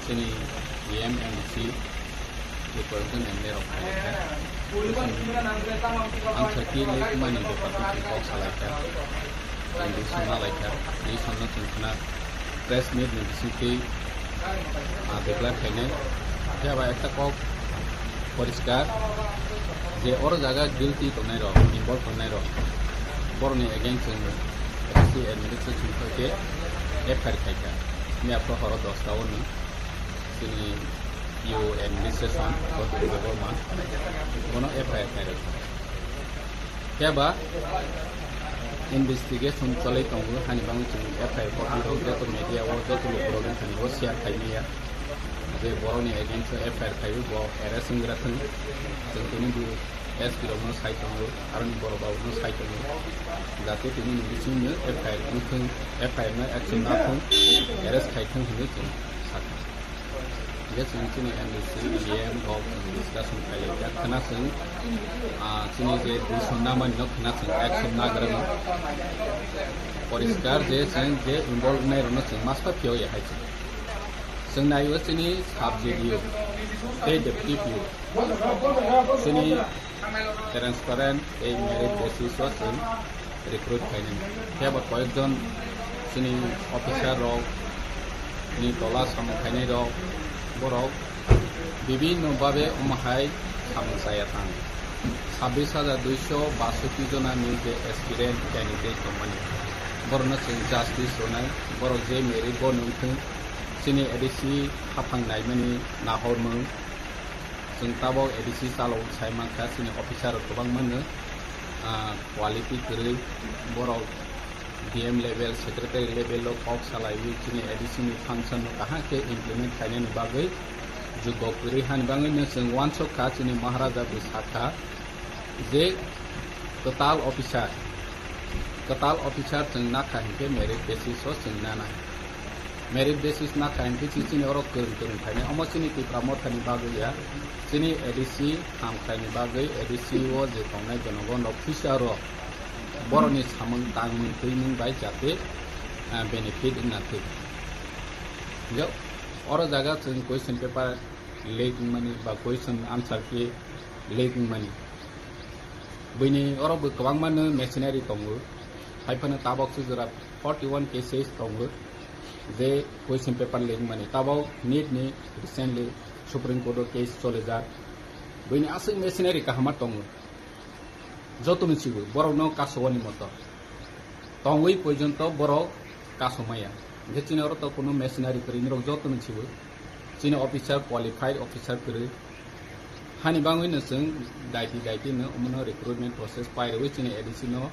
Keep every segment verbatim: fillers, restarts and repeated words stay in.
Chini E M M C, je koyekjon M L A rok phai kha. Ang sakhi le mani bepar khe kok salai kha. Ang di sonna lai kha. Di sonna chwng khna press meet ni bisingtwi, ah, declare khainai. Phiya ba ekta kok poriskar je oro jaga guilty tongnai rok, involve tongnai rok, borokni against chwng S C administration khe F I R khai kha. Miya phuru horo dosta o ni chini U administration, Debbarma, bono F I R khai rok. Khe ba investigation cholwi tongo, hani bagwi chwng F I R copy rok joto media o, joto lukurok wngkha ni o share khai maya. Je borokni against o F I R khai bo arrest wngwi rathwng. Chwng tini bo S P rokno sai tongo, aroni borok rokno sai tongo. Jate tini ni bisingno F I R wngthwng, F I R no action nathwng, arrest khai thwng hinwi chwng sakha. Je chwng chini M D C, E M rok chwng discussion khailai kha. Khna chwng, ah, chini je dui sonna mani no khna chwng action nagrano. Poriskar je chwng je involve wngnai rokno chwng masta phiyok ya hai chwng. Chwng nai o chini sub J D O tei deputy P O. Chini transparent tei merit basis o chwng recruit khainai. Phiya ba koyekjon chini officer rok, chini tola samung khainai rok, borok bibinno babe omo hai samung chaya tang. Sabbish hajar duiso basoti jona ni je aspirant candidate tongmani, borokno chwng justice rwnai, borok je merit bo nungthwng, chini A D C haphang naimani nahormung, chwng tabok A D C chalok sai mankha, chini officer rok kwbangma no, ah, quality kwrwi, borok D M level, secretary level o kok salaiwi chini A D C ni function no kaham khe implement khainani bagwi jukgo kwrwi hani bagwi no chwng uansuk kha, chini Maharaja bo sakha je kwtal officer, kwtal officer chwng nakha hinkhe merit basis o chwng nanai. Merit basis nakha hinkhe chi chini oro kwrwng kwrwng khainai. Omo chini Tipra Mothani bagwi ya, chini A D C hamkhlaini bagwi A D C o je tongnai jonogon rok phuisa rok borokni samung tangmung twimung bai jate, ah, benefit wngna thwi. Hinkhe oro jaga chwng question paper leak wngmani ba question answer key leak wngmani. Buini oro bo kwbangma no machinery tongo. Haiphano tabok se jora forty one cases tongo je question paper leak wngmani. Tabok NEET ni recently Supreme Court o case cholijak. Buini aswk machinery kahama tongo. Joto ni sibo borok no kasowani moto. Tongwi porjonto borok kasomaya. Hinkhe chini oro to kuno machinery kwrwi, norok joto ni sibo. Chini officer, qualified officer kwrwi. Hani bagwi no chwng daiti daiti no omono recruitment process pairwi chini A D C no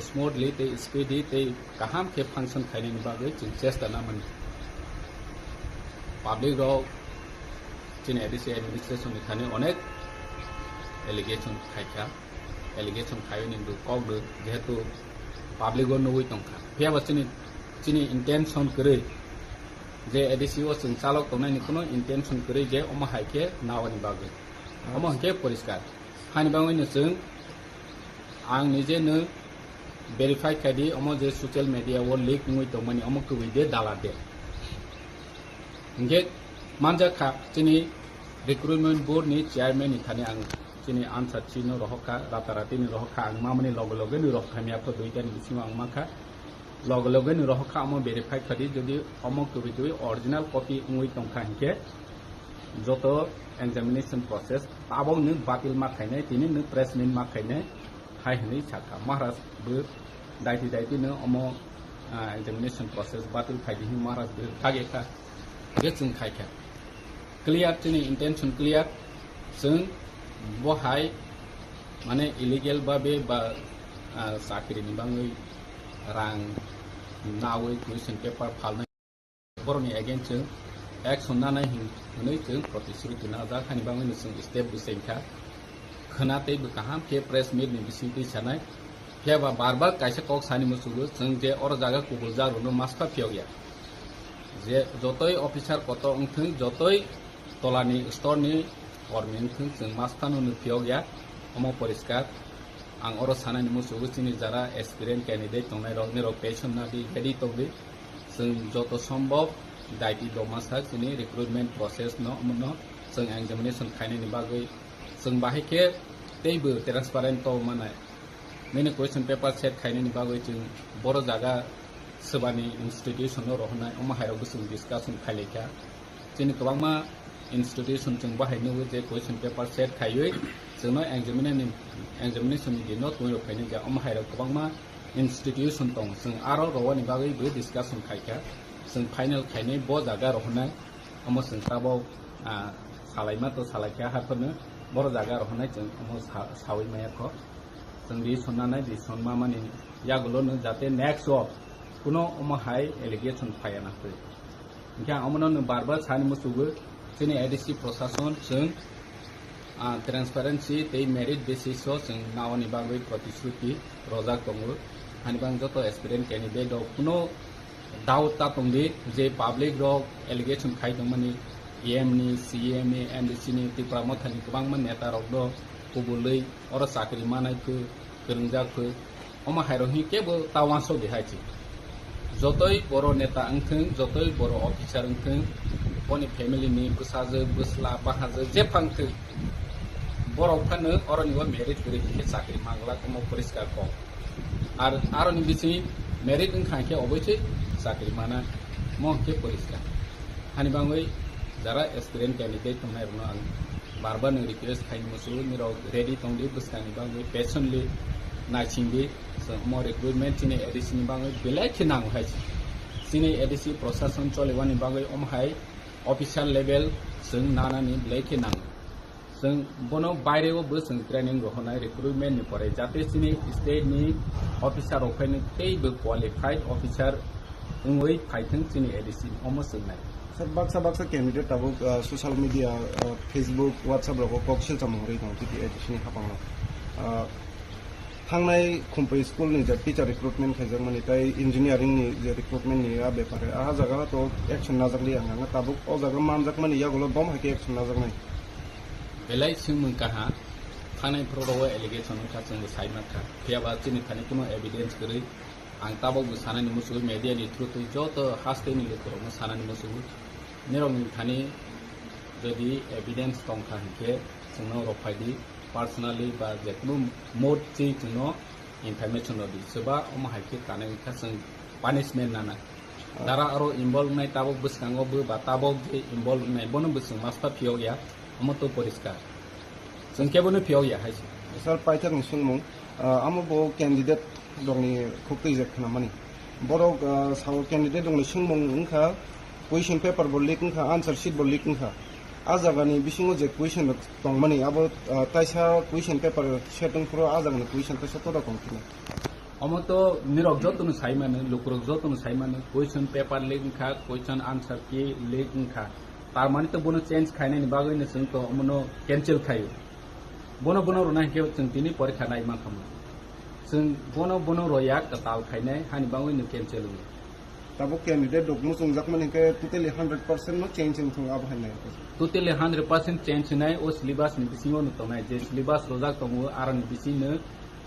smoothly tei speedy tei kaham khe function khainani bagwi chwng chesta namani. Public rok chini A D C administration ni thani onek allegation khaikha. Allegation khaiwi ni bo kok rw, jehetu public o nugwi tongkha. Phiya ba chini, chini intention kwrwi je A D C o chwng chalok tongnai ni kuno intention kwrwi je omo hai khe nawani bagwi. Omo hinkhe poriskar. Hani bagwi no chwng ang nije no verify khai di, omo je social media o leak wngwi tongmani omo kwbwi de dala de. Hinkhe manjak kha chini recruitment board ni chairman ni thani ang chini answer chino rohor kha, rata rati ni rohor kha, ang mamani loge loge ni rohor kha, miyapro duita ni bisingo ang mankha, loge loge ni rohor kha, omo verify khadi, jodi omo kwbwi twi original copy wngwi tongkha hinkhe joto examination process tabok nwng batil ma khainai, tini nwng press meet ma khainai hai hwnwi sakha. Maharaj bo daiti daiti no omo, ah, examination process batil khai di hwnwi Maharaj bo kage kha, je chwng khai kha. Clear, chini intention clear, chwng bo hai mane illegal babe ba, ah, chakri ni bagwi rang nawi question paper phalnai. Borokni against chwng action nanai hin-, hwnwi chwng protest rwtwi najak, hani bagwino chwng step bo chengkha. Khwna tei bo kaham khe press meet ni bisingtwi sanai. Phiya ba bar bar kaisa kok sani muchungo, chwng je oro jaga kubul jarwno maska phiyokya. Je jotoi officer kotor wngthwng, jotoi tolani storni kormi wngthwng, chwng maskano no phiyokya, omo poriskar. Ang oro sanani muchungo, chini jara aspirant candidate tongnai rok, nirok tension nadi, ready tongdi. Chwng joto sombhob Daiti doma sak chini recruitment process no, omono chwng examination khainani bagwi chwng bahai khe teibo transparent to manai. Nini question paper set khainani bagwi chwng boro jaga swbani institution no rohornai, omo hairokbo chwng discussion khailaikha. Chini kwbangma institution chwng bahai nugwi je question paper set khaiwi chwngno examination ni, examination ni dino twi rok phainai ja, omo hairok kwbangma institution tongo, chwng aro rowani bagwi bo discussion khaikha, chwng final khainai bo jaga rohornai, omo chwng tabok, ah, salaima to salaikha, haphano boro jaga rohornai chwng omo sa-, sawi maya kho. Chwng di sonna nai, di sonma mani yagulo no jate next o kuno omo hai allegation phaiya na khe. Hingke ang omono nwng bar bar sani musugo, chini A D C prosason chwng, ah, transparency tei merit basis o chwng naoni bagwi protishruti rojak tongo. Hani bang joto aspirant candidate rok kuno doubt ta tongdi je public rok allegation khai tongmani E M ni, C E M ni, M D C ni, Tipra Motha ni kwbangma neta rok do kubulwi oro chakri manai phu, kwrwngjak phu, omo hairok hwnwi kebo ta uansuk di hai se. Jotoi boro neta wngthwng, jotoi boro officer wngthwng, boni family ni bwsajwk, bwsla, bahajwk jephang thwng, borok phano oroni o merit kwrwi hinkhe chakri manglak, omo poriskar kok. Ar aroni bising merit wngkha hinkhe oboisoi chakri mana, mo hinkhe poriskar. Hani bangwi jara aspirant candidate tongnai rokno ang bar bar no request khaini musugo, nirok ready tongdi bwskangni bagwi patiently naisingdi. Chwng omo recruitment chini A D C ni bagwi belai khe nango hai se. Chini A D C prosason choliwani bagwi omo hai official level chwng nanani belai khe nango. Chwng bono baireo bo chwng training rohornai recruitment ni pore, jate chini state ni officer rok phaino teibo qualified officer wngwi phaithwng chini A D C ni, omo chwngnai. Sir, baksa baksa candidate tabuk, ah, social media, ah, Facebook, WhatsApp rogo kok silcham hwnwi tongo chini A D C ni haphango. Ah, thangnai Khumpui school ni je teacher recruitment khaijakmani tei engineering ni je recruitment ni a bepare, a jaga to action najakli ang, ang tabuk o jaga manjakmani yagulo bom hai khe action najaknai. Belai swngmung kaha, thanai phuru rogo allegation wngkha, chwngbo sai mankha. Phiya ba chini thani kuno evidence kwrwi. Ang tabok bo sanani musugo, media ni through twi joto hasteni lukurokno sanani musugo. Nirokni thani jodi evidence tongkha hinkhe chwngno rwphaidi, personally ba jekunu mode chini chwngno information rwdi. Swba omo hai khe kanwi wngkha, chwng punishment nana. Dara aro involve wngnai tabok bwskango bo ba tabok je involve wngnai bono bo chwng masta phiyokya, omo to poriskar. Chwng kebono phiyokya hai se. Sir, paithakni swngmung, ah, amo bo candidate rokni khuk twijak khnamani. Borok, ah, sao candidate rokni swngmung wngkha question paper bo leak wngkha, answer sheet bo leak wngkha. A jagani bisingo je question rok tongmani abo, ah, taisa question paper set wngphuru a jagani question taisa kotor tongphino. Omo to nirok jotono sai mano, lukurok jotono sai mano, question paper leak wngkha, question answer key leak wngkha. Tar mani to bono change khainani bagwi no chwng to omono cancel khaio. Bono, bono rwna hinkhe chwng tini porikha nai mankha mo. Chwng bono, bono rwya kwtal khainai hani bagwi no cancel wngo. Tabuk candidate rok muchungjakmani hinkhe totally hundred percent no change wngthung abo hai nai. Totally hundred percent change wngnai o syllabus ni bisingo no tongnai, je syllabus rwjak tongo aroni bisingno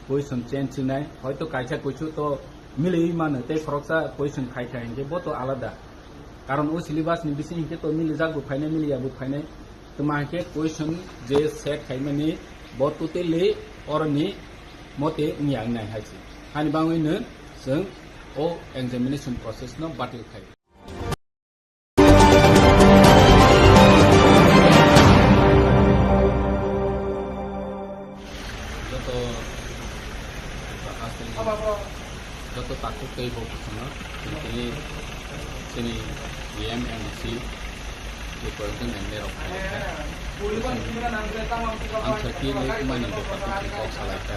question change wngnai, hoito kaisa kuisu to miliwi mano tei khoroksa question khai khai hinkhe bo to alada. Karon o syllabus ni bising hinkhe to milijak bo phainai, miliya bo phainai. Tma hinkhe question je set khaimani bo totally oroni mote wngya wngnai hai se. Hani bagwi no chwng o examination process no batil khai. Joto, joto takhuk tei bo bwsano tini chini E M M D C ni koi jon M L A rok phai kha. Ang sakhi le kumani bepar twi kok salai kha.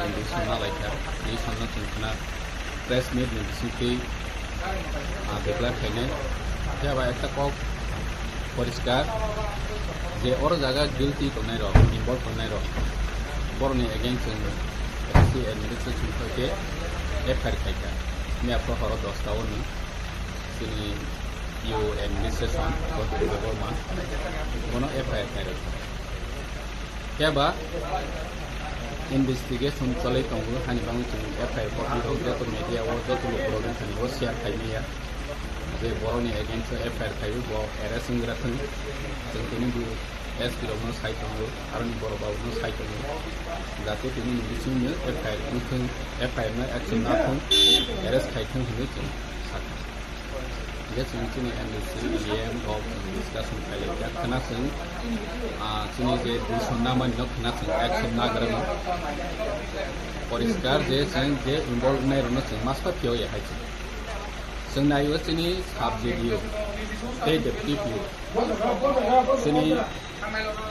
Ang di sonna lai kha. Di sonna chwng khna press meet ni bisingtwi, ah, declare khainai. Phiya ba ekta kok poriskar je oro jaga guilty tongnai rok, involve tongnai rok, borokni against chwng S C administration thok khe F I R khaikha. Miya phuru horo dosta o nwng chini U administration, Debbarma, bono F I R khairokha. Phiya ba investigation cholwi tongo, hani bagwi chwng F I R copy rok joto media o, joto lukurok wngkha ni o share khaimaya. Je borokni against o F I R khaio, bo arrest wngwi rathwng. Chwng tini bo S P rokno sai tongo, aroni borok rokno sai tongo. Jate tini ni bisingno F I R wngthwng, F I R no action nathwng, arrest khaithwng hinwi chwng sakha. Hingkhe chwng chini M D C, E M rok chwng discussion khailai kha, khwna chwng, ah, chini je dushan namani no khwna chwng action nagrano. Poriskar je chwng je involve wngnai rokno chwng masta phiyok ya hai chwng. Chwng naio chini sub D D O tei deputy P O. Chini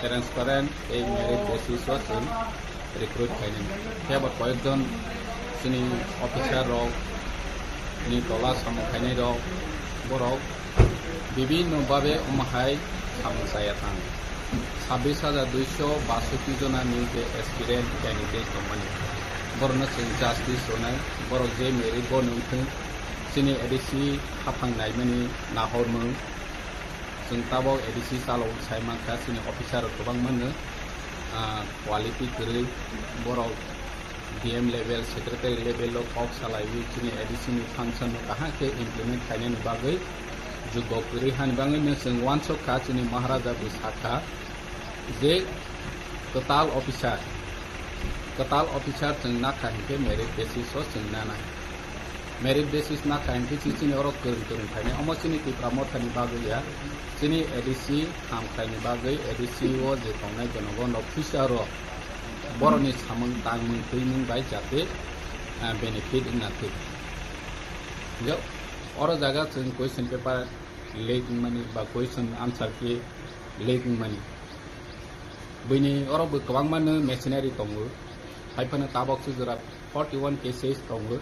transparent tei merit basis o chwng recruit khainani. Phiya ba koyekjon chini officer rok, chini tola samung khainai rok, borok bibinno babe omo hai samung chaya thang. Sabbish hajar duiso basoti jona ni je aspirant candidate tongmani, borokno chwng justice rwnai, borok je merit bo nungthwng, chini A D C haphang naimani nahormung. Chwng tabok A D C chalo sai mankha, chini officer rok kwbangma no, ah, quality kwrwi, borok D M level, secretary level o kok salaiwi chini A D C ni function no kaham khe implement khainani bagwi jukbo kwrwi hani bagwi no chwng uansuk kha, chini Maharaja bo sakha je kwtal officer, kwtal officer chwng nakha hinkhe merit basis o chwng nanai. Merit basis nakha hinkhe chi chini oro kwrwng kwrwng phainai. Omo chini Tipra Mothani bagwi ya, chini A D C hamkhlaini bagwi A D C o je tongnai jonogon rok future o borokni samung tangmung twimung bai jate, ah, benefit wngna thwi. Hingkhe oro jaga chwng question paper leak wngmani ba question answer key leak wngmani. Buini oro bo kwbangma no machinery tongo. Haiphano tabok se jora forty one cases tongo.